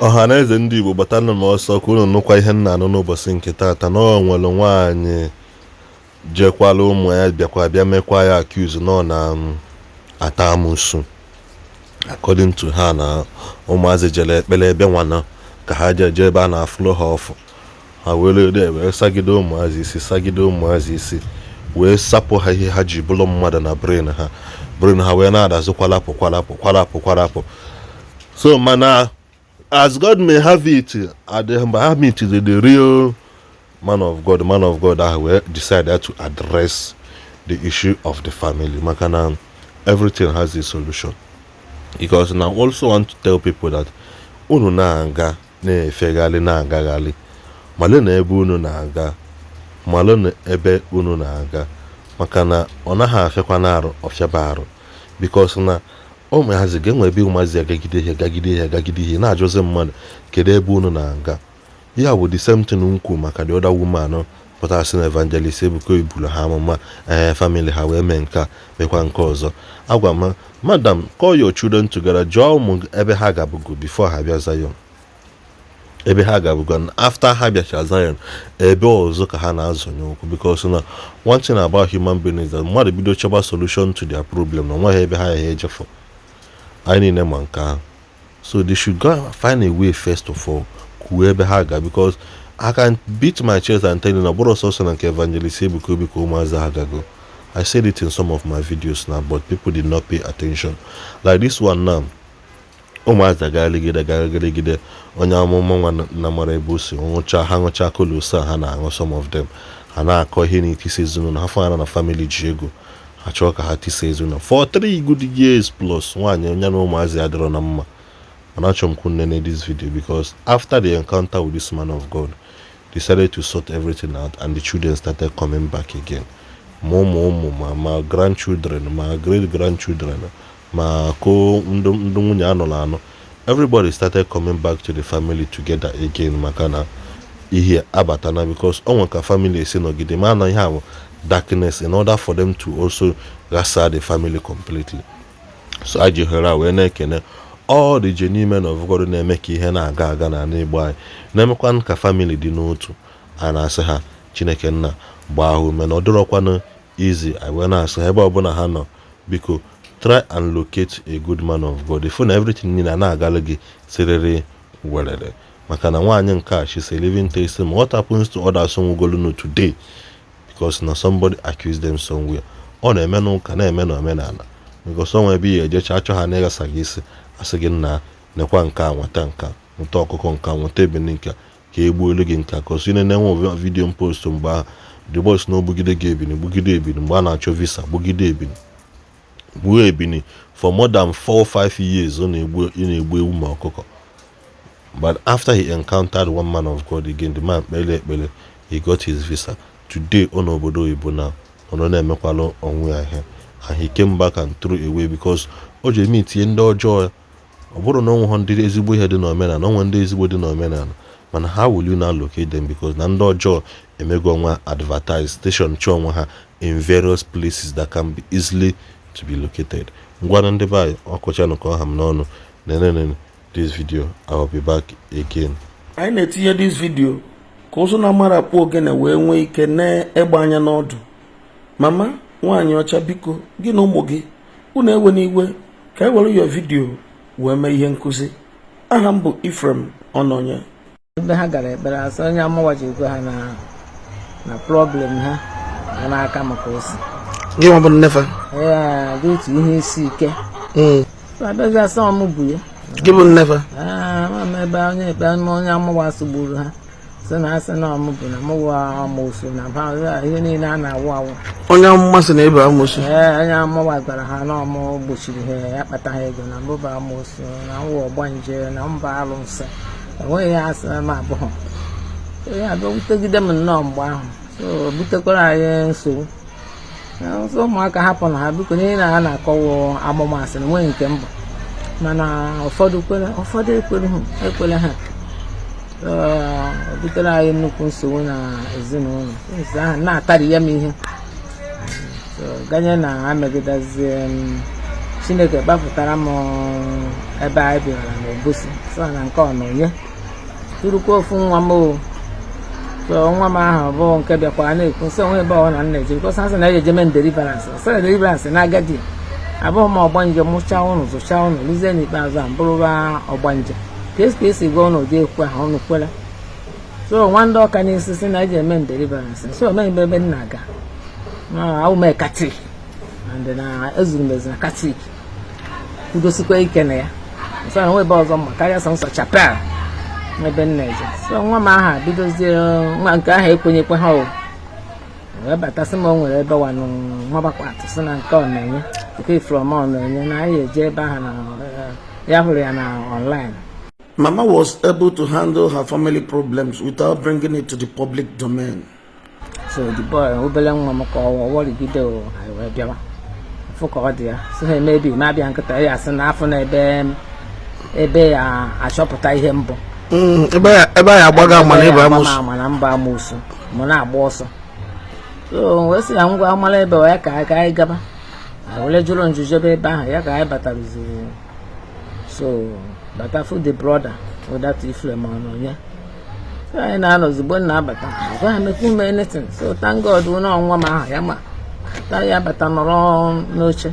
Ọha na eze ndị Igbo, gbatanụ m ọsọ ka unu nụkwa ihe m na-anụ n'ụbọchị nke taata, na ọ nwere nwaanyị jekwala ụmụ ya bịakwa bịa mekwa ya accuse nọ na ata amụsụ. According to ha, na ụmụazị jere ekpere ebe nwana ka ha jee jee ebe a na-afụlụ ha ọfụ, ha were ede wee sagide ụmụazị isi, sagide ụmụazị isi, wee sapụ ha ihe ha ji bụrụ mmadụ na brain ha, brain ha wee na-adazụ kwalapụ kwalapụ kwalapụ kwalapụ. So mana as God may have it, at mgbe ha meet the real man of God, man of God ahụ wee decide to address the issue of the family, maka na everything has a solution. Because na also want to tell people that unu na-aga na-efegharị, na-agagharị, malụ na ebe unu na-aga, malụ na ebe unu na-aga, maka na ọ naghị afịakwa na arụ ọfịaba arụ, because na ụmụazị ga-enwe ebe ụmụazị agagide ihe, gagide ihe, gagide ihe, na-ajụzi mmadụ, kedu ebe unu na-aga? Ya bụ the same thing m kwu maka the other woman pụtara sị na Evangelist Ebuka iburu ha amụma, ee, family ha wee mee nke a, mekwa nke ọzọ. Agwa m, madam, call your children together, jụọ ụmụ ebe ha gabugo before ha bịa Zion, ebe ha gabugo, and after ha bịacha Zion, ebe ọzọ ka ha na-azọnye ụkwụ. Because na one thing about human being is that mmadụ bido chọba solution to their problem, na onweghị ebe ha ya ejefọ. Anyị niile ma nke ahụ. So they should go and find a way first of all, kwuo ebe ha ga, because I can beat my chest and tell you na ọ bụrụ sọsọ na nke Evangelist Ebuka Obi ka ụmụazị ha gago. I said it in some of my videos now, but people did not pay attention. Like this one now, ụmụazị agagharịgide, agagharịgide onye amụma nwa na mara ebe o si ṅụcha ha, ṅụcha kolosa ha na-aṅụ. Some of them, ha na-akọ ihe na-etisa ezinụlọ ha, fụara na family ji ego ha chọọ ka ha tisa ezinụlọ for 3 good years plus. Nwaanyị onye na ụmụazị adịrọ na mma. Mana achọrọ m ka unu nene this video, because after the encounter with this man of God, decided to sort everything out and the children started coming back again, ma ụmụ ụmụ, ma grandchildren, ma great grandchildren, ma ko ndị nwunye anọrọ anọ. Everybody started coming back to the family together again, maka na ihe abatana, because ọ nwe ka family esi nọgide ma na ihe ahụ darkness in order for them to also ghasa the family completely. So a ji ohere a wee na-ekene all the genuine men of God na-eme ka ihe na-aga aga n'ala Igbo anyị, na-emekwa ka family dị n'otu. A na-asị ha, Chineke nna gbaa ha ume, na ọ dịrọkwanụ easy. Anyị wee na-asị ha, ebe ọbụla ha nọ, biko try and locate a good man of God, ifu na everything niile na-agalụ gị siriri werere. Maka na nwaanyị nke a, she's a living testimony what happens to others nwugolunu today, because na somebody accused them somewhere. Ọ na-eme n'ụka, na-eme n'omenala, because onwe ebe ihe ejecha achọ ha na-ịghasa gị isi, asị gị nna nekwa nke a, nweta nke a, nweta ọkụkọ nke a, nweta ebini nke a, ka e gbuolu gị nke a, ka osi na-enwe video m post mgbe ahụ, the boys na ogbugide gị ebini, gbugide ebini mgbe a na-achọ visa, gbugide ebini, gbuo ebini for more than 4-5 years. Ọ na-egbu, ị na-egbu ewu ma ọkụkọ. But after he encountered one man of God again, the man kpere ekpere, he got his visa. Today ọ n'obodo oyibo na ọ nọ na-emekwalụ onwe ya ihe, and he came back and threw away because o ji eme itinye ndị ọjọọ ya. Ọ bụrụ na onwe ha ndị ezigbo ihe dị n'omenala, onwe ndị ezigbo dị n'omenala, mana how will you now locate them? Because na ndị ọjọọ emego onwe advertise station chọọ onwe ha in various places that can be easily to be located. Ngwanụ, ndị be anyị, ọkụchanụ ka ọ ha m n'ọnụ. Nenene this video. I will be back again. Anyị na-etinye this video ka ụzụ na-amara akpụ ogene wee nwee ike na-egbe anya n'ọdụ. Mama nwaanyị ọcha, biko, gị na ụmụ gị, unu ewe n'iwe ka e were your video wee mee ihe nkụzi. Aha m bụ Ifrem Ọnọnye. Ebe ha gara ekpere, asị onye amụwa ji ekwe ha na problem ha nọ n'aka maka ose. Gị nwa bụ nnefa? Ya dị otu ihe isi ike abịazi asị ọmụ bụ ya. Gị bụ nnefa? Ee, ama m ebe onye ekpe, onye amụwa sogburu ha, sị na asị na ọmụ bụ na mụwa amoosu na ha ihe niile a na-awụ awụ. Onye amụma sị na ebe amụsụ? Ee, onye amụwa gwara ha na ọmụ gbochiri ha ya kpata ha ego, na mbụba amoosu, na nwa ọgbanje, na mba alụnsị, enweghị ihe asị m abụghị. Ya abịa wutegide m nnọọ mgbe ahụ, so butekwara anyị nsogbu. Nso ụmụaka hapụ na ha, biko, n'ihi na ha na-akọwa amụma, asị na enweghị nke mbụ, mana ụfọdụ kwere, ụfọdụ ekwere ha, ekwere ha. O butere anyị nnukwu nsogbu na ezinụlọ. Since ahụ na-atari ya m ihe, so ganye na ha megidezie m. Chineke gbapụtara m ebe anyị bịara n'Obosi, sị na nke ọ na onye turukwa ofu nwa m o. So nwa m ahụ bụ nke bịakwa na-ekwu sị onwe ebe ọ na nna eje, because asị na eje eme deliverance, sị na deliverance na agadi abụghị m ọgbanje, mụchaa ụnụ, zụchaa ụnụ, rụzie n'ikpeazụ a bụrụba ọgbanje ka esi gwa ụnụ ụdị ekwu ahụ ụnụ kwere. So nwa ndị ọka n'isi sị na eji eme deliverance, so ome ebe m na-aga awụ m Catholic and na ezuru m ezu na Catholic, kwudosikwa ike na ya, so na nwa ebe ọzọ mma karịa sọ nsọ chapel ebe m na-eje. So nwa m aha bidozie, nwa nke ahụ ekwenyekwe ha o wee batasị m, o nwere ebe wanụ nwa atụ sị na nke ọ na-enye nke ifrọm ọ na-enye na anyị eje ebe ahụ na ya hụrụ ya na online. Mama was able to handle her family problems without bringing it to the public domain. So the boy, obere nwa m, ka ọ wọrigide o, anyị wee bịawa fụ ka ọ dị ya, sị ha emebi ma abịa nkịta ya, asị na afọ na ebe ebe ya achọpụta ihe mbụ. Ebe anyị agbaga ama na ịba agba m amụsụ. Ama na mba amụsụ mụ na-agba ọsọ. So wee sị ya ngwa, mara ebe ya ka anyị gaba. Anyị were jụrụ njụ jebe ebe ahụ ya ka anyị bataruziri. So bata fụ the brother without ifrem ọ nọ ya. So anyị na-anọ, ozugbo m na-abata, agwa ha mekwu m anything. So thank God na ọnwa m ahụ ya ma ta ya bata nọrọ n'oche.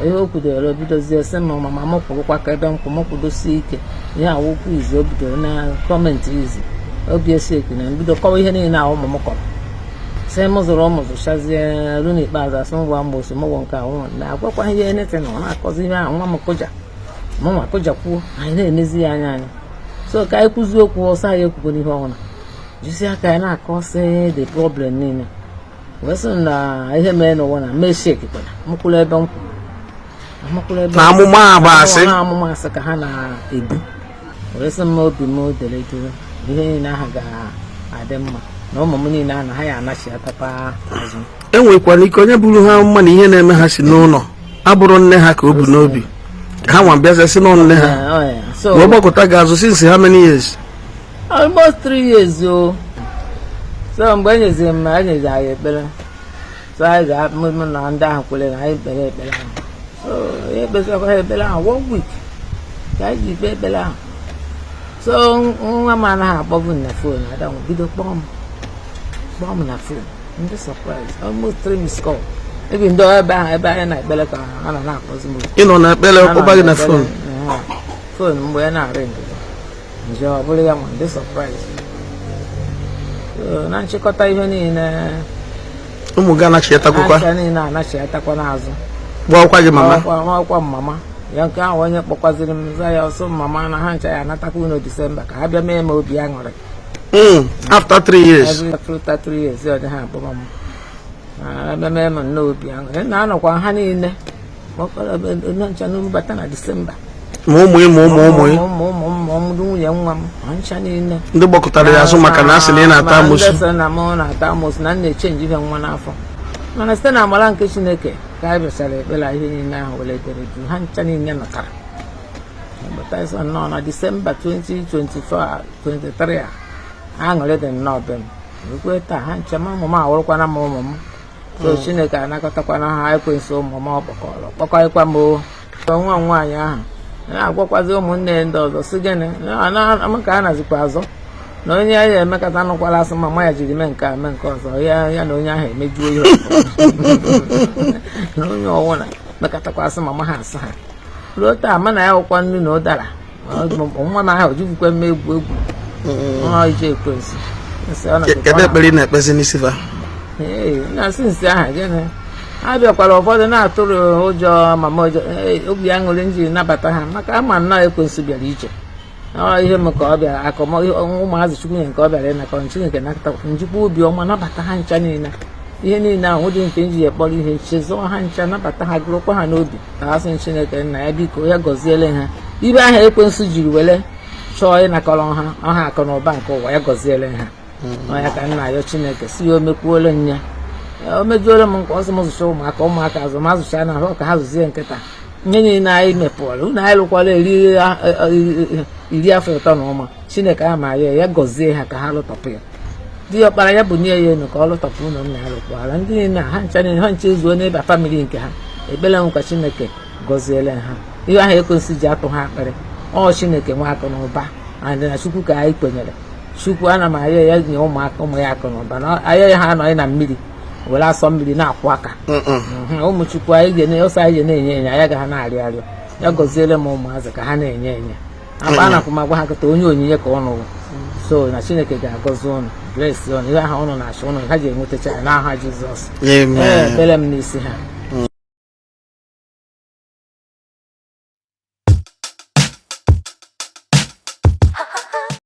Ihe o kwudoro, bidozie sị m, mama m kwụrụkwa ka ebe m kwụ, m kwudosie ike. Ihe awụkwu izu o bidoro na gọọmenti izi obi esi eki na mbido kọwa ihe niile ahụ ụmụ m kọrọ, sị m zụrụ ụmụ zụchazie ruo n'ikpeazụ, asị m gwa m oso mụgwọ nke ahụ na-agwakwa ihe anything. Ọ na-akọzi ihe ahụ, nwa m kụja, mụ nwa kụjakwuo. Anyị na-enezi ya anya anyị, so ka anyị kwuzie okwu ọsọ, anyị ekwugo n'ihe ọbụla, jisi aka ya na-akọ sị the problem niile, wee sị na ihe mere n'ụwa na mee shake kwara mkwụrụ ebe m kwụ mkwụrụ ebe Na amụma a bụ asị. Na amụma asị ka ha na-ebu, wee sị m obi m dere dere, ihe niile ahụ ga-adị mma, na ụmụ m niile ahụ na ha ya anachiatakwa azụ. E nwekwara ike onye buru ha mma na ihe na-eme ha si n'ụlọ abụrụ nne ha ka o bu n'obi ha nwa bịazie si n'ọ nne ha. Eh, ọ ya. So wee gbakọta gị azụ since how many years? Almost 3 years o. So mgbe enyeziri m, enyezi anyị ekpere, so anyị ga mụ na ndị ahụ kwere na anyị kpere ekpere ahụ. So ekpesịakwa ha ekpere ahụ, one week ka anyị ji kpee ekpere ahụ. So nwa m anaghị akpọbụ m na phone, ada m bido kpọọ m na phone, ndị surprise, almost three miss call ebi ndị ebe ahụ ebe anyị na-ekpere ka ha nọ na-akpọzi m. Ị nọ na ekpere, ọkpọba gị na phone? Phone mgbe ya na-arị ngịga nje, ọ bụrụ ya nwa, ndị surprise. So, na nchịkọta ihe niile, ụmụ gị anachiatakwukwa? Acha niile anachiatakwa n'azụ. Gwakwa gị mama? Ọkwa mama ya nke ahụ onye kpọkwaziri m za ya ọsọ, mama na ha ncha ya anatakwa unu Disemba ka ha bịa mee m obi aṅụrị. After 3 years. Every after 3 years ọ dị ha akpọrọ m abịa mee m nnọọ obi aṅụrị, na-anọkwa ha niile kpọkọrọ onye ncha n'uru bata na Disemba. Ma ụmụ ị, ma ụmụ ụmụ ị? Ụmụ ụmụ ụmụ ndị nwunye nwa m, ha ncha niile. Ndị gbakọtara ya azụ maka na asị na ị na-ata Ma amụsụ. Ndị sị na mụ na-ata amụsụ, na m na-echenji ihe nwa n'afọ, mana site na amara nke Chineke ka anyị bịachara ekpere, ihe niile ahụ were dere du, ha ncha niile nọtara bata ịsọ nnọọ na Disemba 2024 23 a, aṅụrị dị nnọọ be m rukwe taa. Ha ncha ma ụmụ m awụrụkwana m ụmụ m. So Chineke anakọtakwana ha, ekwensu ụmụ m ọkpọkọrọ kpọkọrịkwa m o. Nwa m nwaanyị ahụ na-agwakwazi ụmụnne ndị ọzọ si gịnị ka a nazikwa azọ na onye ya emekata nụkwara asị mama ya jiri mee nke a mee nke ọzọ, ya ya na onye ahụ emejuo ihe na onye ọwụna mekọtakwa asị mama ha asị ha ruo taa, mana ya wụkwa nnu na ụdara nwa m ahụ ojibukwa mme egwu egwu ọ ije ekwensu. Nsị ọ nọzikwa. Kedu ekpere ị na-ekpezi n'isi fa? Ee, na-asị nsị ahụ gịnị, ha bịakwara ụfọdụ na-atụrụ ụjọ mama ụjọ. Ee, obi aṅụrị m ji nabata ha maka ama nnọọ ekwensu bịara ije. Ọ ihe m ka ọ bịara akọmọ ụmụazị Chukwu nye nke ọ bịara ịnakọ Chineke nakọta njikwa obi ọma nabata ha ncha niile. Ihe niile ahụ ụdị nke nji ya kpọrọ ihe chezọọ ha ncha, nabata ha, gụrụkwa ha n'obi, ka ha sị Chineke nna ya biko ya gọziele ha ibe ahụ ekwensu jiri were chọọ ịnakọrọ ha ọha akụ na ụba nke ụwa, ya gọziele ha. Ọ ya ka nna ya Chineke si ya o mekwuole m ya, o mejuole m nkwa ọsọ m zụcha ụmụaka, ụmụaka azụ m azụcha na ahụ ka ha zụzie nkịta ihe niile anyị mepụrụ unu anyị lụkwara eri 30 afọ na ụma. Chineke ama ya, ya gọzie ha ka ha lụtọpụ ya di ọkpara ya bụ nye ya enu ka ọ lụtọpụ ụlọ nna ya lụkwara ndị niile a, ha ncha niile ha ncha ezuo n'ebe family nke ha. Ekpere m ka Chineke Gọziele ha. Ihe ahụ ekwensu ji atụ ha akpịrị, ọ Chineke nwe akụ na ụba, and na Chukwu ka anyị kwenyere. Chukwu, ana m ayọ ya nye ụmụaka, ụmụ ya, akụ na ụba, na ayọ ya ha anọghị na mmiri were asọ mmiri na-akwụ aka. Ụmụ Chukwu, anyị ga ọsọ, anyị ga na-enye enye, anyị agaghị na-arịọ arịọ. Ya gọziele m ụmụazị ka ha na-enye enye akpa. Anakwu m agwa ha kịta, onye onyinye ka ụnụ wụ. So na Chineke ga-agọzi ụnụ, bless ụnụ, ihe ahụ ụnụ na-achọ ụnụ ha ji enwetacha ya n'aha Jizọs. Amen. Ee, ekpere m n'isi ha.